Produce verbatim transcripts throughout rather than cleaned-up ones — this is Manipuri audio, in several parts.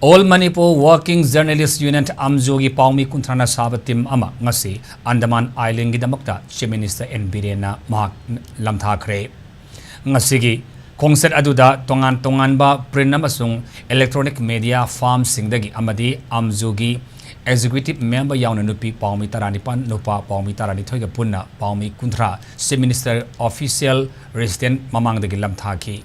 All Manipur Working Journalist Union, ꯑꯝꯖꯨꯒꯤ ꯄꯥꯎꯃꯤ ꯀꯨꯟꯊ꯭ꯔꯥꯅ ꯁꯥꯕ ꯇꯤꯝ ꯑꯃ ꯉꯁꯤ ꯑꯟꯗꯃꯥꯟ ꯑꯥꯏꯂꯦꯟꯒꯤꯗꯃꯛꯇ ꯆꯤꯐ ꯃꯤꯅꯤꯁꯇꯔ ꯑꯦꯟ ꯕꯤꯔꯦꯟꯅ ꯃꯍꯥꯛ ꯂꯝꯊꯥꯈ꯭ꯔꯦ꯫ ꯉꯁꯤꯒꯤ ꯈꯣꯡꯆꯠ ꯑꯗꯨꯗ ꯇꯣꯉꯥꯟ ꯇꯣꯉꯥꯟꯕ ꯄ꯭ꯔꯤꯟ ꯑꯃꯁꯨꯡ ꯏꯂꯦꯛꯇ꯭ꯔꯣꯅꯤꯛ ꯃꯦꯗꯤꯌꯥ ꯐꯥꯔꯝꯁꯤꯡꯗꯒꯤ ꯑꯃꯗꯤ ꯑꯝꯖꯨꯒꯤ ꯑꯦꯛꯖꯤꯀ꯭ꯌꯨꯇꯤꯚ ꯃꯦꯝꯕꯔ ꯌꯥꯎꯅ ꯅꯨꯄꯤ ꯄꯥꯎꯃꯤ ꯇꯔꯥꯅꯤꯄꯥꯟ, ꯅꯨꯄꯥ ꯄꯥꯎꯃꯤ ꯇꯔꯥꯅꯤꯊꯣꯏꯒ ꯄꯨꯟꯅ ꯄꯥꯎꯃꯤ ꯀꯨꯟꯊ꯭ꯔꯥ ꯆꯤꯐ ꯃꯤꯅꯤꯁꯇꯔ ꯑꯣꯐꯤꯁꯤꯌꯦꯜ ꯔꯦꯁꯤꯗꯦꯟ ꯃꯃꯥꯡꯗꯒꯤ ꯂꯝꯊꯥꯈꯤ꯫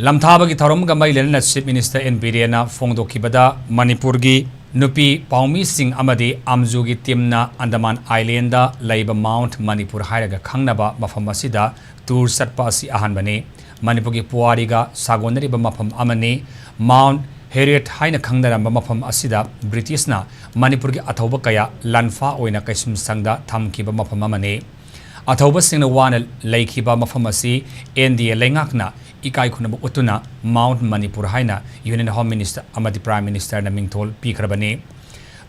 ꯂꯝꯊꯥꯕꯒꯤ ꯊꯧꯔꯝꯒ ꯃꯔꯤ ꯂꯩꯅꯅ ꯆꯤꯐ ꯃꯤꯅꯤꯁꯇꯔ ꯑꯦꯟ ꯕꯤꯔꯦꯟꯅ ꯐꯣꯡꯗꯣꯛꯈꯤꯕꯗ, ꯃꯅꯤꯄꯨꯔꯒꯤ ꯅꯨꯄꯤ ꯄꯥꯎꯃꯤꯁꯤꯡ ꯑꯃꯗꯤ ꯑꯝꯖꯨꯒꯤ ꯇꯤꯝꯅ ꯑꯟꯗꯃꯥꯟ ꯑꯥꯏꯂꯦꯟꯗ ꯂꯩꯕ ꯃꯥꯎꯟꯠ ꯃꯅꯤꯄꯨꯔ ꯍꯥꯏꯔꯒ ꯈꯪꯅꯕ ꯃꯐꯝ ꯑꯁꯤꯗ ꯇꯨꯔ ꯆꯠꯄ ꯑꯁꯤ ꯑꯍꯥꯟꯕꯅꯤ꯫ ꯃꯅꯤꯄꯨꯔꯒꯤ ꯄꯨꯋꯥꯔꯤꯒ ꯁꯥꯒꯣꯟꯅꯔꯤꯕ ꯃꯐꯝ ꯑꯃꯅꯤ꯫ ꯃꯥꯎꯟꯠ ꯍꯦꯔꯤꯌꯦꯠ ꯍꯥꯏꯅ ꯈꯪꯅꯔꯝꯕ ꯃꯐꯝ ꯑꯁꯤꯗ ꯕ꯭ꯔꯤꯇꯤꯁꯅ ꯃꯅꯤꯄꯨꯔꯒꯤ ꯑꯊꯧꯕ ꯀꯌꯥ ꯂꯥꯟꯐꯥ ꯑꯣꯏꯅ ꯀꯩꯁꯨꯝꯁꯪꯗ ꯊꯝꯈꯤꯕ ꯃꯐꯝ ꯑꯃꯅꯤ꯫ ꯑꯊꯧꯕꯁꯤꯡꯅ ꯋꯥꯅ ꯂꯩꯈꯤꯕ ꯃꯐꯝ ꯑꯁꯤ ꯑꯦꯟ ꯗꯤ ꯑꯦ ꯂꯩꯉꯥꯛꯅ ꯏꯀꯥꯏ ꯈꯨꯝꯅꯕ ꯎꯠꯇꯨꯅ ꯃꯥꯎꯟꯠ ꯃꯅꯤꯄꯨꯔ ꯍꯥꯏꯅ ꯌꯨꯅꯤꯌꯟ ꯍꯣꯝ ꯃꯤꯅꯤꯁꯇꯔ ꯑꯃꯗꯤ ꯄ꯭ꯔꯥꯏꯝ ꯃꯤꯅꯤꯁꯇꯔꯅ ꯃꯤꯡꯊꯣꯜ ꯄꯤꯈ꯭ꯔꯕꯅꯤ꯫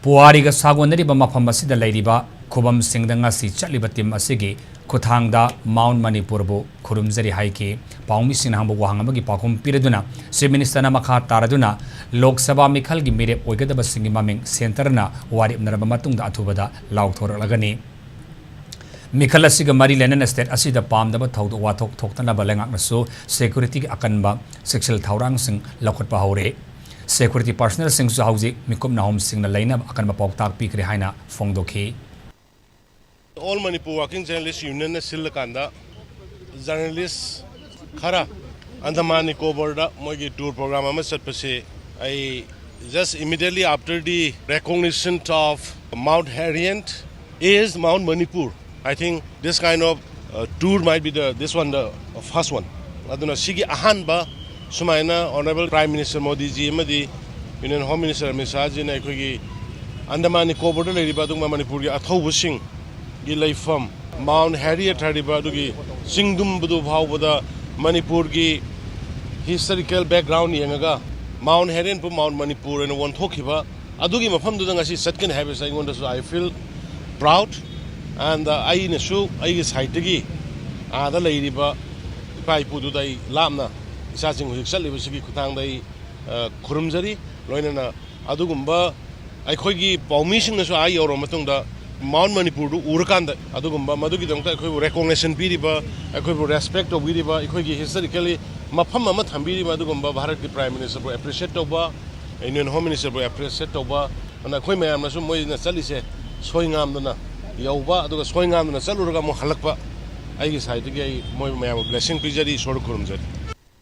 ꯄꯨꯋꯥꯔꯤꯒ ꯁꯥꯒꯣꯟꯅꯔꯤꯕ ꯃꯐꯝ ꯑꯁꯤꯗ ꯂꯩꯔꯤꯕ ꯈꯨꯕꯝꯁꯤꯡꯗ ꯉꯁꯤ ꯆꯠꯂꯤꯕ ꯇꯤꯝ ꯑꯁꯤꯒꯤ ꯈꯨꯠꯊꯥꯡꯗ ꯃꯥꯎꯟꯠ ꯃꯅꯤꯄꯨꯔꯕꯨ ꯈꯨꯔꯨꯝꯖꯔꯤ ꯍꯥꯏꯈꯤ꯫ ꯄꯥꯎꯃꯤꯁꯤꯡꯅ ꯍꯪꯕ ꯋꯥꯍꯪ ꯑꯃꯒꯤ ꯄꯥꯎꯈꯨꯝ ꯄꯤꯔꯗꯨꯅ ꯆꯤꯐ ꯃꯤꯅꯤꯁꯇꯔꯅ ꯃꯈꯥ ꯇꯥꯔꯗꯨꯅ ꯂꯣꯛ ꯁꯚꯥ ꯃꯤꯈꯜꯒꯤ ꯃꯤꯔꯦꯞ ꯑꯣꯏꯒꯗꯕꯁꯤꯡꯒꯤ ꯃꯃꯤꯡ ꯁꯦꯟꯇꯔꯅ ꯋꯥꯔꯦꯞꯅꯔꯕ ꯃꯇꯨꯡꯗ ꯑꯊꯨꯕꯗ ꯂꯥꯎꯊꯣꯔꯛꯂꯒꯅꯤ꯫ ꯃꯤꯈꯜ ꯑꯁꯤꯒ ꯃꯔꯤ ꯂꯩꯅꯅ ꯁ꯭ꯇꯦꯠ ꯑꯁꯤꯗ ꯄꯥꯝꯗꯕ ꯊꯧꯗꯣꯛ ꯋꯥꯊꯣꯛ ꯊꯣꯛꯇꯅꯕ ꯂꯩꯉꯥꯛꯅꯁꯨ ꯁꯦꯀ꯭ꯌꯨꯔꯤꯇꯤꯒꯤ ꯑꯀꯟꯕ ꯆꯦꯛꯁꯤꯜ ꯊꯧꯔꯥꯡꯁꯤꯡ ꯂꯧꯈꯠꯄ ꯍꯧꯔꯦ꯫ ꯁꯦꯀ꯭ꯌꯨꯔꯤꯇꯤ ꯄꯥꯔꯁꯅꯦꯜꯁꯤꯡꯁꯨ ꯍꯧꯖꯤꯛ ꯃꯤꯀꯨꯞ ꯅꯥꯍꯨꯝꯁꯤꯡꯅ ꯂꯩꯅꯕ ꯑꯀꯟꯕ ꯄꯥꯎꯇꯥꯛ ꯄꯤꯈ꯭ꯔꯦ ꯍꯥꯏꯅ ꯐꯣꯡꯗꯣꯛꯈꯤ꯫ All Manipur Working Journalist Unionꯅ ꯁꯤꯜꯂꯀꯥꯟꯗ ꯖꯔꯅꯦꯂꯤꯁ ꯈꯔ ꯑꯟꯗꯃꯥꯟ ꯅꯤꯀꯣꯕꯔꯗ ꯃꯣꯏꯒꯤ ꯇꯨꯔ ꯄ꯭ꯔꯣꯒ꯭ꯔꯥꯝ ꯑꯃ ꯆꯠꯄꯁꯦ, ꯑꯩ just immediately after the recognition of Mount Harriet is Mount Manipur, I think this kind of uh, tour might be the, this one, the first one. ꯑꯗꯨꯅ ꯁꯤꯒꯤ ꯑꯍꯥꯟꯕ ꯁꯨꯃꯥꯏꯅ Honourable Prime Minister ꯃꯣꯗꯤꯖꯤ ꯑꯃꯗꯤ Union Home Minister ꯑꯃꯤꯠ ꯁꯥꯍꯖꯤꯅ ꯑꯩꯈꯣꯏꯒꯤ ꯑꯟꯗꯃꯥꯟ ꯅꯤꯀꯣꯕꯔꯗ ꯂꯩꯔꯤꯕ ꯑꯗꯨꯒꯨꯝꯕ ꯃꯅꯤꯄꯨꯔꯒꯤ ꯑꯊꯧꯕꯁꯤꯡꯒꯤ ꯂꯩꯐꯝ Mount Harriet ꯍꯥꯏꯔꯤꯕ ꯑꯗꯨꯒꯤ ꯆꯤꯡꯗꯨꯝꯕꯗꯨ ꯐꯥꯎꯕꯗ ꯃꯅꯤꯄꯨꯔꯒꯤ historical background ꯌꯦꯡꯉꯒ Mount Harrietꯄꯨ Mount Manipur ꯑꯣꯏꯅ ꯑꯣꯟꯊꯣꯛꯈꯤꯕ ꯑꯗꯨꯒꯤ ꯃꯐꯝꯗꯨꯗ ꯉꯁꯤ ꯆꯠꯀꯅꯤ ꯍꯥꯏꯕꯁꯦ ꯑꯩꯉꯣꯟꯗꯁꯨ I feel proud, and ꯑꯩꯅꯁꯨ ꯑꯩꯒꯤ sideꯇꯒꯤ ꯑꯥꯗ ꯂꯩꯔꯤꯕ ꯏꯄꯥ ꯏꯄꯨꯗꯨꯗ ꯑꯩ ꯂꯥꯞꯅ ꯏꯆꯥꯁꯤꯡ ꯍꯧꯖꯤꯛ ꯆꯠꯂꯤꯕꯁꯤꯒꯤ ꯈꯨꯠꯊꯥꯡꯗ ꯑꯩ ꯑ, ꯈꯨꯔꯨꯝꯖꯔꯤ꯫ ꯂꯣꯏꯅꯅ ꯑꯗꯨꯒꯨꯝꯕ ꯑꯩꯈꯣꯏꯒꯤ ꯄꯥꯎꯃꯤꯁꯤꯡꯅꯁꯨ ꯑꯥ ꯌꯧꯔꯕ ꯃꯇꯨꯡꯗ ꯃꯥꯎꯟ ꯃꯅꯤꯄꯨꯔꯗꯨ ꯎꯔꯀꯥꯟꯗ ꯑꯗꯨꯒꯨꯝꯕ ꯃꯗꯨꯒꯤꯗꯃꯛꯇ ꯑꯩꯈꯣꯏꯕꯨ ꯔꯦꯀꯣꯛꯅꯦꯁꯟ ꯄꯤꯔꯤꯕ, ꯑꯩꯈꯣꯏꯕꯨ ꯔꯦꯁꯄꯦꯛ ꯇꯧꯕꯤꯔꯤꯕ, ꯑꯩꯈꯣꯏꯒꯤ ꯍꯤꯁꯇꯣꯔꯤꯀꯦꯜꯂꯤ ꯃꯐꯝ ꯑꯃ ꯊꯝꯕꯤꯔꯤꯕ ꯑꯗꯨꯒꯨꯝꯕ ꯚꯥꯔꯠꯀꯤ ꯄ꯭ꯔꯥꯏꯝ ꯃꯤꯅꯤꯁꯇꯔꯕꯨ ꯑꯦꯄ꯭ꯔꯤꯁꯤꯌꯦꯠ ꯇꯧꯕ, ꯌꯨꯅꯤꯌꯟ ꯍꯣꯝ ꯃꯤꯅꯤꯁꯇꯔꯕꯨ ꯑꯦꯄ꯭ꯔꯤꯁꯤꯌꯦꯠ ꯇꯧꯕ, ꯑꯗꯨꯅ ꯑꯩꯈꯣꯏ ꯃꯌꯥꯝꯅꯁꯨ ꯃꯣꯏꯅ ꯆꯠꯂꯤꯁꯦ ꯁꯣꯏ ꯉꯥꯝꯗꯅ ꯌꯧꯕ, ꯑꯗꯨꯒ ꯁꯣꯏ ꯉꯥꯝꯗꯅ ꯆꯠꯂꯨꯔꯒ ꯑꯃꯨꯛ ꯍꯜꯂꯛꯄ, ꯑꯩꯒꯤ ꯁꯥꯏꯠꯇꯒꯤ ꯑꯩ ꯃꯣꯏ ꯃꯌꯥꯝꯕꯨ ꯕ꯭ꯂꯦꯁꯤꯡ ꯄꯤꯖꯔꯤ, ꯏꯁꯣꯔꯗ ꯈꯨꯔꯨꯝꯖꯔꯤ꯫